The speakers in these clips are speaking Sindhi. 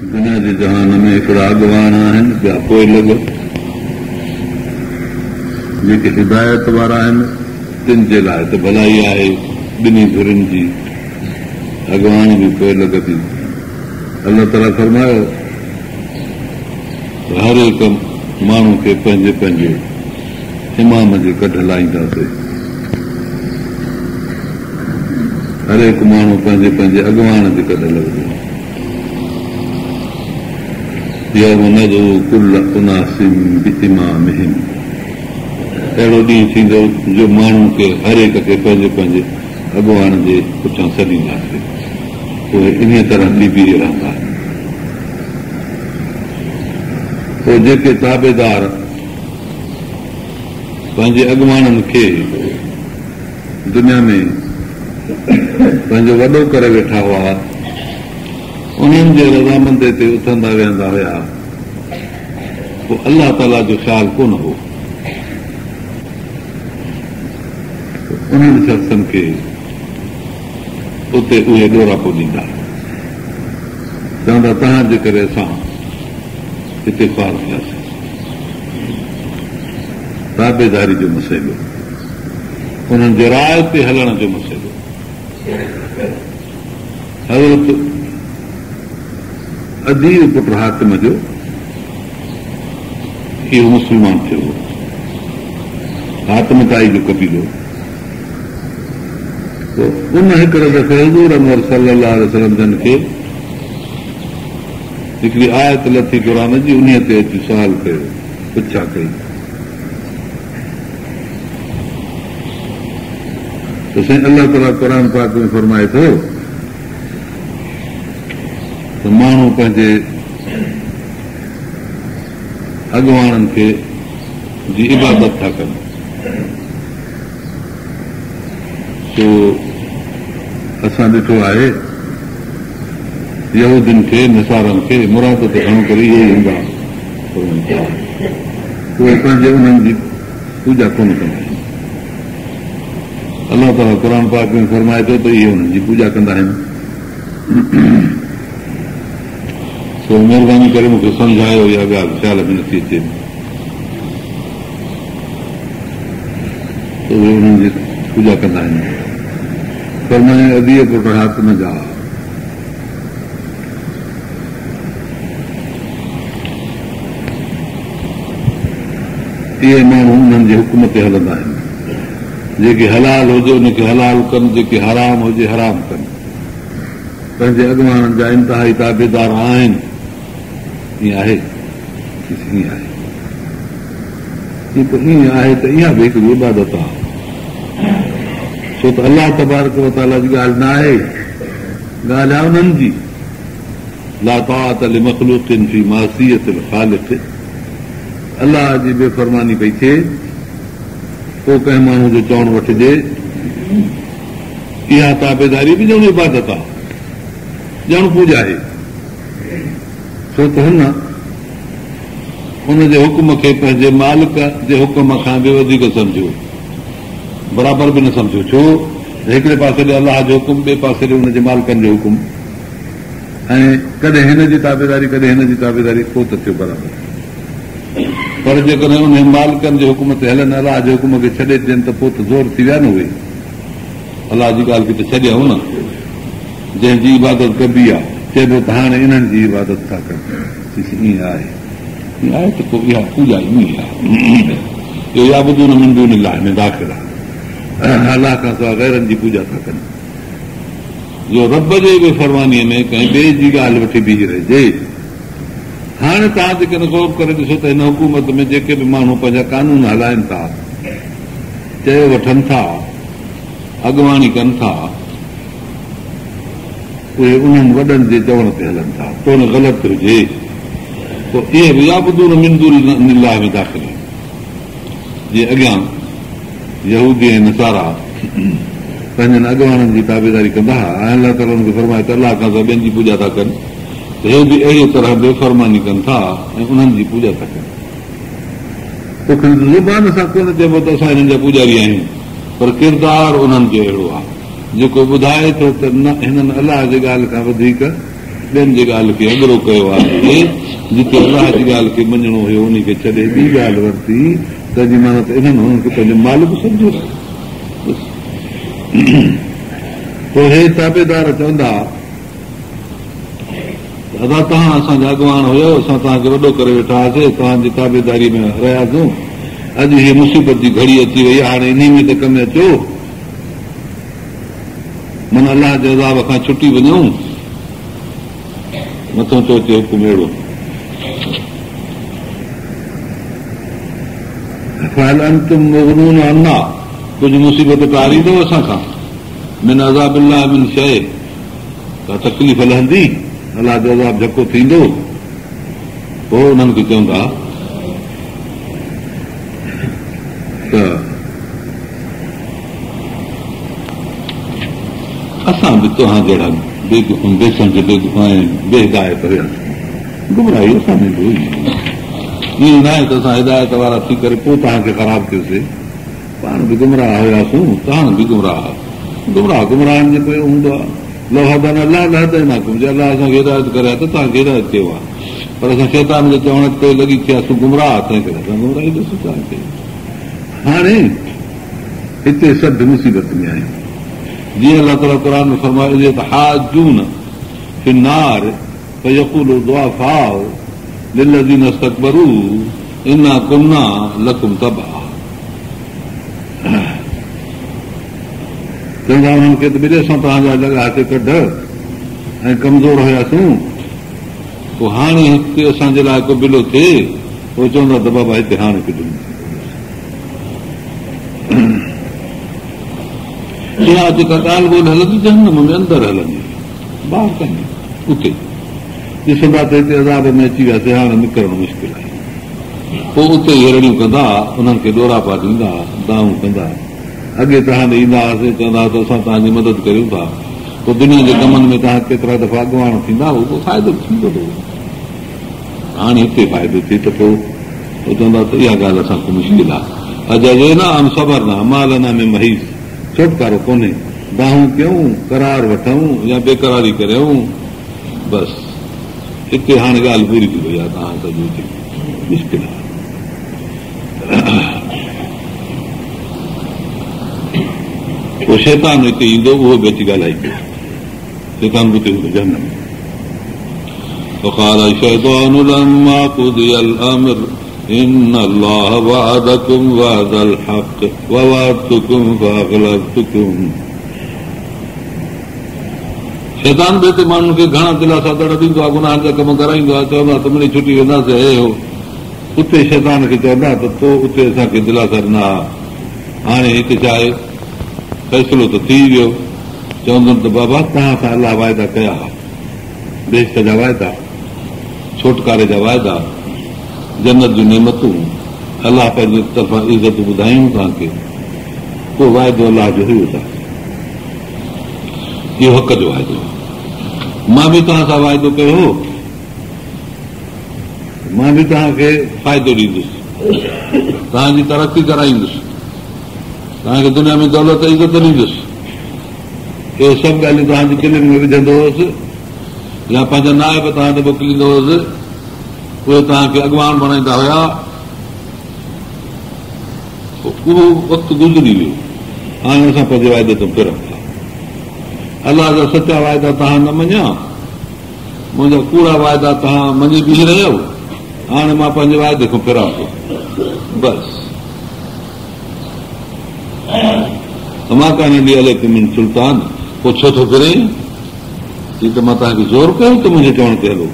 دنيا جي جهان ۾ هڪڙا اڳواڻ آهن، ٻيا پوئلڳ. جيڪي هدايت وارا آهن، تن جي لاء ته ڀلائي آهي ٻنهي ڌرين جي، اڳواڻ به پوئلڳ به. الله تعاليٰ فرمايو ته هر هڪ ماڻهو کي پنهنجي پنهنجي امام جي ڪڍ لائينداسين. هر هڪ ماڻهو پنهنجي پنهنجي اڳواڻ جي ڪڍ لڳندو. يوم ندعو ڪل اناس بامامهم اهڙو ڏينهن ٿيندو جو ماڻهن کي هر هڪ کي پنهنجي پنهنجي اڳواڻ جي پٺيان سڏينداسين. اهي انهيء طرح ٿي بيهي رهندا. پوء جيڪي تابعدار پنهنجي اڳواڻن کي دنيا ۾ پنهنجو وڏو ڪري ويٺا هئا، انهن جي رضامندي تي اٿندا ويهندا هيا، پوء الله تعاليٰ جو خيال ڪونه هو. انهن شخصن کي اتي اهي ڏوراپو ڏيندا، چوندا توهان جي ڪري اسان هتي خوار ٿياسين. تابعداري جو مسئلو، انهن جي راء تي هلڻ جو مسئلو. حضرت عدي پٽ حاتم جو اهو مسلمان ٿيو هو، حاتم طائي جو قبيلو. پوء ان هڪڙي دفعي حضور انور صلي الله عليه وسلم جن کي هڪڙي آيت لٿي قرآن جي، انهيء تي اچي سوال ڪيو، پڇا ڪئي ته سائين الله تعاليٰ قرآن پاڪ ۾ فرمائي ٿو ته ماڻهو پنهنجي اڳواڻن کي جي عبادت ٿا ڪن، سو اسان ڏٺو آهي يهودين کي، نصارن کي، مراد ته گهڻو ڪري اهي ئي هوندا، اهي پنهنجي انهن جي پوڄا ڪونه ڪندا آهن. الله تعاليٰ قرآن پاڪ ۾ فرمائي ٿو ته اهي انهن جي پوڄا ڪندا آهن. سو مهرباني ڪري مون کي سمجهايو، اها ڳالهه خيال ۾ نٿي اچي. ته اهي انهن جي پوڄا ڪندا آهن. فرمايائين، عدي پٽ حاتم جا! اهي ماڻهو انهن جي حڪم تي هلندا آهن. جيڪي حلال هجي ان کي حلال ڪن، جيڪي حرام هجي حرام ڪن. پنهنجي اڳواڻن جا انتهائي تابعدار آهن. ائين آهي؟ چيس ائين آهي. چي ته ائين آهي ته اها به هڪڙي عبادت آهي، ڇو ته الله تبارڪ وتعاليٰ جي ڳالهه نه آهي، ڳالهه آهي انهن جي. لا طاعة لمخلوق في معصية الخالق، الله جي بي فرماني پئي ٿئي، پوء ڪنهن ماڻهو جو چوڻ وٺجي، اها تابعداري به ڄڻ عبادت آهي، ڄڻ پوڄا آهي. ڇو ته هن ان جي حڪم کي پنهنجي مالڪ جي حڪم کان به وڌيڪ سمجهيو، برابر به نه سمجهيو، ڇو ته هڪڙي پاسي ڏي الله جو حڪم، ٻئي پاسي ڏي ان جي مالڪن جو حڪم، ۽ ڪڏهن هن جي تابعداري ڪڏهن هن جي تابعداري، پوء ته ٿيو برابر. پر جيڪڏهن انهن مالڪن جي حڪم تي هلن، الله جي حڪم کي ڇڏي ڏين ته پوء ته زور ٿي ويا نه اهي. الله جي ڳالهه کي ته ڇڏيائون نه، جنهن جي عبادت ڪبي آ، چئبو ته هاڻي انهن جي عبادت ٿا ڪن. چيس ائين آهي؟ ائين آهي ته پوء اها پوڄا ائين ئي آهي. اهو يعبدون من دون الله ۾ داخل آهي. الله کان سواء غيرن جي پوڄا ٿا ڪن. جو رب جي بي فرمانيء ۾ ڪنهن ٻئي جي ڳالهه وٺي بيهي رهجي. هاڻي توهان جيڪڏهن غور ڪري ڏسو ته هن حڪومت ۾ جيڪي به ماڻهو پنهنجا قانون هلائن ٿا، چيو وٺن ٿا، اڳواڻي ڪن ٿا، اهي انهن وڏن جي چوڻ تي هلن ٿا، توڻي غلط هجي، پوء اهي به يعبدون من دون الله ۾ داخل آهن، جيئن اڳيان يهودي ۽ نصارا پنهنجن اڳواڻن جي تابعداري ڪندا هئا ۽ الله تعاليٰ انهن کي فرمايو ته الله کان سواء ٻين جي پوڄا ٿا ڪن ته هي به اهڙيء طرح بي فرماني ڪن ٿا ۽ انهن جي پوڄا ٿا ڪن. پوء کڻي زبان سان ڪونه چئبو ته اسان هنن جا پوڄاري آهيون، پر ڪردار انهن جو اهڙو آهي، جيڪو ٻڌائي ٿو ته نه هنن الله جي ڳالهه کان وڌيڪ ٻين جي ڳالهه کي اڳرو ڪيو آهي، جتي الله جي ڳالهه کي مڃڻو هيو انهي کي ڇڏي ٻي ڳالهه ورتي، تنهن جي معنيٰ ته انهن هنن کي پنهنجو مالڪ سمجهيو آهي. بس پوء هي تابعدار چوندا ته ادا توهان اسان جا اڳواڻ هيو، اسان توهان کي وڏو ڪري ويٺا هئاسين، توهان جي تابعداري ۾ رهياسون، اڄ هيء مصيبت جي گهڙي اچي وئي، هاڻي انهي ۾ ته ڪم اچو. من الله جي عذاب کان ڇٽي وڃون، مٿون ٿو اچي حڪم اهڙو. فهل انتم مغنون عنا، ڪجهه مصيبت ٽاريندؤ اسان کان، من عذاب الله من شيء، ڪا تڪليف لهندي، الله جو عذاب جهڪو ٿيندو، پوء انهن کي چوندا ته اسان به توهان جهڙا بي سمجهه بي ۽ بي هدايت هياسين. گمراهي اسان ۾ به هئي. ائين ناهي ته اسان هدايت وارا ٿي ڪري پوء توهان کي خراب ڪيوسين. پاڻ به گمراهه هياسون، توهان به گمراهه. گمراهه گمراهن جي پويان هوندو آهي. لو هدانا الله لهديناڪم جي الله اسان کي هدايت ڪري ها ته توهان کي هدايت ڪيو ها. پر اسان شيطان جي چوڻ تي لڳي ٿياسون گمراهه، تنهن ڪري اسان گمراهي جو شڪار ڪئي. هاڻي هتي سڀ مصيبت ۾ آهيون. جيئن الله تعاليٰ قرآن ۾ فرمايو اذ يتحاجون في النار فيقول الضعفاء للذين استڪبروا انا ڪنا لڪم تبعا چوندا انهن کي ته ٻلي اسان توهان جا لڳا هتي ڪڍ ۽ ڪمزور هياسون پوء هاڻي هتي اسان جي لاء ڪو بلو ٿئي پوء چوندا ته بابا هتي هاڻي ڪجهه نه ٿيندو. اها جيڪا ڳالهه ٻولهه هلندي جهنم ۾ اندر هلندي ٻاهر ڪانه. اتي ڏسندا ته هتي عذاب ۾ اچي وياسي هاڻي نڪرڻ مشڪل آهي. پوء اتي ئي رڙيون ڪندا، انهن کي ڏوراپا ڏيندا، دانهون ڪندا. اڳي توهان ڏي ايندا هئاسين، چوندا هئا ته اسان توهان جي مدد ڪريون ٿا. پوء دنيا جي ڪمن ۾ توهان ڪيترا دفعا اڳواڻ ٿيندا هئو، پوء فائدو ٿيندو هو. هاڻي هتي فائدو ٿئي ته پوء هو چوندا ته اها ڳالهه اسان کان مشڪل آهي. اجزعنا ام صبرنا ما لنا من محيص ڇوٽڪارو ڪونهي، دانهون ڪيون، قرار وٺون يا بيقراري ڪريون، بس هتي هاڻي ڳالهه پوري ٿي وئي آهي، توهان سان جو ٿي مشڪل آهي. پوء شيطان هتي ايندو، اهو به اچي ڳالهائيندو. شيطان به اتي هوندو جهنم ۾. وقال الشيطان لما قضي الامر ان الله وعدڪم وعد الحق ووعدتڪم فاخلفتڪم. شيطان به هتي ماڻهن کي گهڻا دلاسا دڙ ڏيندو آهي، گناهن جا ڪم ڪرائيندو آهي، چوندو آهي ته مڙئي ڇٽي وينداسين هي هو. اتي شيطان کي چوندا ته تو اتي اسان کي دلاسا ڏنا ها، هاڻي هتي ڇا آهي؟ فيصلو ته ٿي ويو. چوندن ته بابا توهان سان الله واعدا ڪيا ها، بهشت جا واعدا، ڇوٽڪاري جا واعدا، جنت جون نعمتون، الله پنهنجي طرفان عزتون ٻڌايون توهان کي، اهو واعدو الله جو هيو توهان سان، اهو حق جو واعدو هو. مان به توهان سان واعدو ڪيو هو، مان به توهان کي فائدو ڏيندس، توهان جي ترقي ڪرائيندس. توهان کي دنيا ۾ دولت عزت ڏيندس. اهي سڀ ڳالهيون توهان جي دلين ۾ وجهندو هوس يا پنهنجا نائب توهان ڏي موڪليندو هوس، اهي توهان کي اڳواڻ بڻائيندا هيا. اهو وقت گذري ويو، هاڻي اسان پنهنجي واعدي تان ڦرون ٿا. الله جا سچا واعدا توهان نه مڃيا، منهنجا ڪوڙا واعدا توهان مڃي بيهي رهيو، هاڻي مان پنهنجي واعدي کان ڦران ٿو. بس. ما ڪان لي عليڪم من سلطان پوء ڇو ٿو ڦرين؟ چي ته مان توهان کي زور ڪيو ته منهنجي چوڻ تي هلو،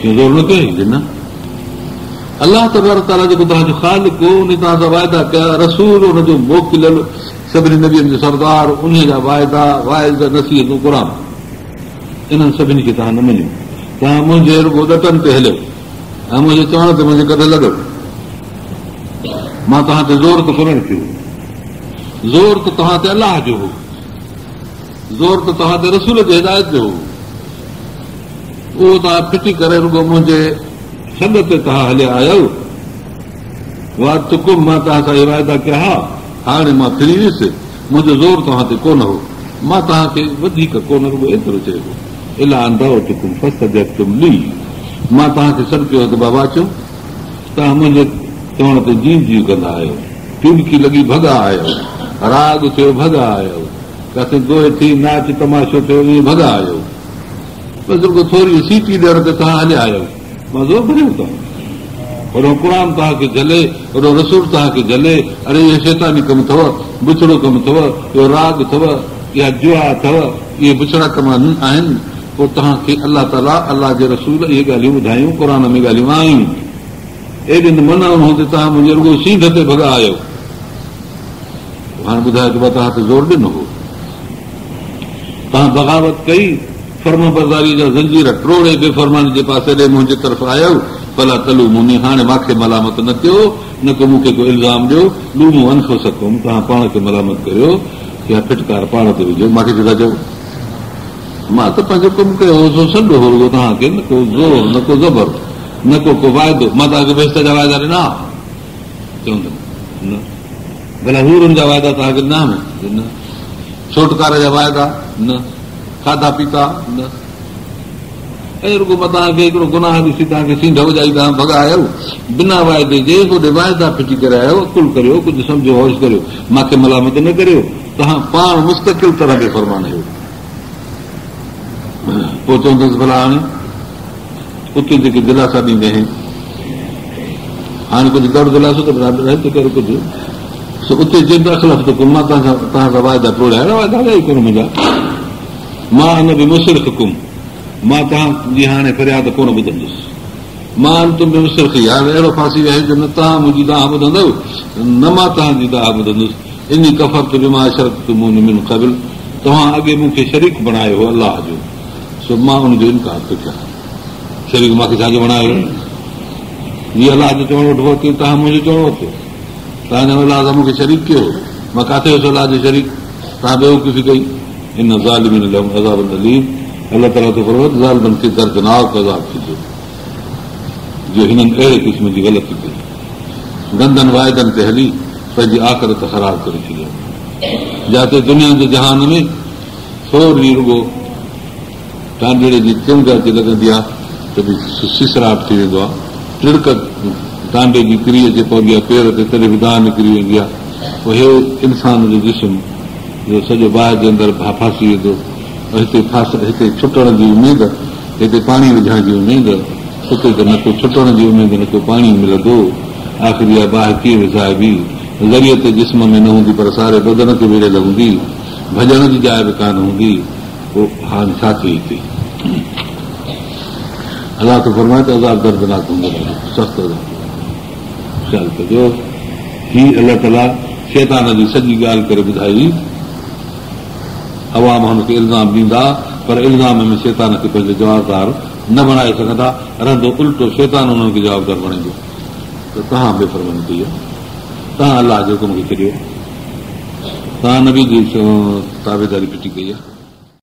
ڪيئن زور نه ڪيو جي نه الله تبارڪ وتعاليٰ جيڪو توهان جو خالق هو ان توهان سان واعدا ڪيا، رسول ان جو موڪليل سڀني نبين جو سردار، انهي جا واعدا، وعظ، نصيحتون، قرآن، انهن سڀني کي توهان نه مڃيو، توهان منهنجي رڳو ڏٽن تي هليو ۽ منهنجي چوڻ تي منهنجي ڪڍ لڳو. مان توهان تي زور ته ڪونه رکيو هو، زور ته توهان تي الله جو هو، زور ته توهان تي رسول جي هدايت جو هو، اهو توهان ڦٽي ڪري رڳو منهنجي سڏ تي توهان هليا آيو. وعدتڪم مان توهان سان اهي واعدا ڪيا ها، هاڻي مان ڦري ويس، منهنجو زور توهان تي ڪونه هو، مان توهان کي وڌيڪ ڪونه رڳو ايترو چيو هو. الا ان دعوتڪم فاستجبتم لي مان توهان کي سڏ ڪيو ته بابا اچو، توهان منهنجي چوڻ تي جيءُ جيءُ ڪندا آيؤ، ٽٻڪي لڳي ڀڳا آيؤ، راڳ ٿيو ڀڳا آيؤ، ڪاٿي گوء ٿي ناچ تماشو ٿيو ائين ڀڳا آيؤ، بس رڳو ٿوري سيٽي ڏيڻ تي توهان هليا آيؤ، مان زور ڀريو توهان کي، هوڏانهن قرآن توهان کي جهلي، هوڏانهن رسول توهان کي جهلي، اڙي اهو شيطاني ڪم اٿو، بڇڙو ڪم اٿو، اهو راڳ اٿو، اها جوا اٿو، اهي بڇڙا ڪم آهن، پوء توهان کي الله تعاليٰ، الله جي رسول اهي ڳالهيون ٻڌايون، قرآن ۾ ڳالهيون آيون، ايڏين منعن هوندي توهان منهنجي رڳو سينڍ تي ڀڳا آيو. هاڻي ٻڌايو ته مان توهان تي زور ڏنو هو، توهان بغاوت ڪئي، فرمانبرداريء جا زنجير ٽوڙي بي فرماني جي پاسي ڏي منهنجي طرف آيؤ، فلا تلوموني هاڻي مان کي ملامت نه ڪيو، نه ڪو مون کي ڪو الزام ڏيو، لوموا انفسڪم توهان پاڻ کي ملامت ڪريو، اها ڦٽڪار پاڻ تي وجهو، مان کي ڇو ٿا چئو؟ مان ته پنهنجو ڪم ڪيو هو، سو سڏ هو رڳو توهان کي، نه ڪو زور، نه ڪو زبر، نه ڪو ڪو واعدو، مان توهان کي بهشت جا واعدا ڏنا ها؟ چوندم نه. ڀلا حورن جا واعدا توهان کي ڏنا هئم؟ نه. ڇوٽڪاري جا واعدا؟ نه. کاڌا پيتا؟ نه. ۽ رڳو مان توهان کي هڪڙو گناهه ڏسي توهان کي سينڍ وڄائي توهان ڀڳا آيو، بنا واعدي جي هوڏي واعدا ڦٽي ڪري آيو، عقل ڪريو، ڪجهه سمجهو هوش ڪريو، مان کي ملامت نه ڪريو، توهان پاڻ مستقل طرح بي فرمان آهيو. پوء چوندس ڀلا هاڻي اتي جيڪي دلاسا ڏيندي آهن هاڻي ڪجهه ڪر دلاسو ته برابر آهي ته ڪر ڪجهه سو اتي چئي ته اخلفتڪم مان توهان سان توهان سان واعدا ٽوڙيا اهڙا واعدا هيا ئي ڪونه منهنجا ما انا بمصرخڪم مان توهان جي هاڻي فرياد ڪونه ٻڌندس ما انتم بمصرخي هاڻي اهڙو ڦاسي ويا آهيو جو نه توهان منهنجي دانهن ٻڌندؤ نه مان توهان جي دانهن ٻڌندس اني ڪفرت بما اشرڪتموني من قبل توهان اڳي مون کي شريڪ بڻايو هو الله جو سو مان ان جو انڪار ٿو ڪيان. شريڪ مان کي ڇا جو بڻايو؟ جيئن الله جو چوڻ وٺبو تيئن توهان منهنجو چوڻ ورتو. توهان ڄڻ الله سان مون کي شريڪ ڪيو هو. مان ڪاٿي هوس الله جو شريڪ؟ توهان بيوقوفي ڪئي. ان الظالمين لهم عذاب اليم الله تعاليٰ ٿو فرمائي ته ظالمن کي دردناڪ عذاب ٿيندو جو هنن اهڙي قسم جي غلطي ڪئي. گندن واعدن تي هلي پنهنجي آخرت خراب ڪري ڇڏي. جاتي دنيا جي جهان ۾ ٿورڙي رڳو ٽانڊڙي جي چڻگ اچي لڳندي آهي ته به سسراٽ ٿي ويندو آهي. ٽڙڪ ٽانڊي جي ڪري اچي پوندي آهي پير تي تڏهن به دانهن نڪري ويندي آهي. پوء هي انسان جو جسم جو سڄو باهه جي اندر ڦاسي ويندو ۽ هتي ڦاس هتي ڇٽڻ جي اميد، هتي پاڻي وجهڻ جي اميد، اتي ته نه ڪو ڇٽڻ جي اميد نه ڪو پاڻي ملندو. آخر اها باهه ڪيئن وسائبي؟ ذري ته جسم ۾ نه هوندي پر ساري بدن کي ويڙهيل هوندي. ڀڄڻ جي جاء به ڪانه هوندي، پوء هاڻ ڇا ٿئي هتي؟ الله ٿو فرمائي ته عذاب دردناڪ هوندو ڏاڍو سخت عذاب خيال ڪجو. هي الله تعاليٰ شيطان جي سڄي ڳالهه ڪري ٻڌائي. عوام هن کي الزام ڏيندا پر الزام ۾ شيطان کي پنهنجو جوابدار نه بڻائي سگهندا، رهندو الٽو شيطان انهن کي جوابدار بڻائيندو ته توهان بي فرماني ڪئي آهي، توهان الله جي حڪم کي ڇڏيو. توهان نبي جي تابعداري ڦٽي ڪئي آهي.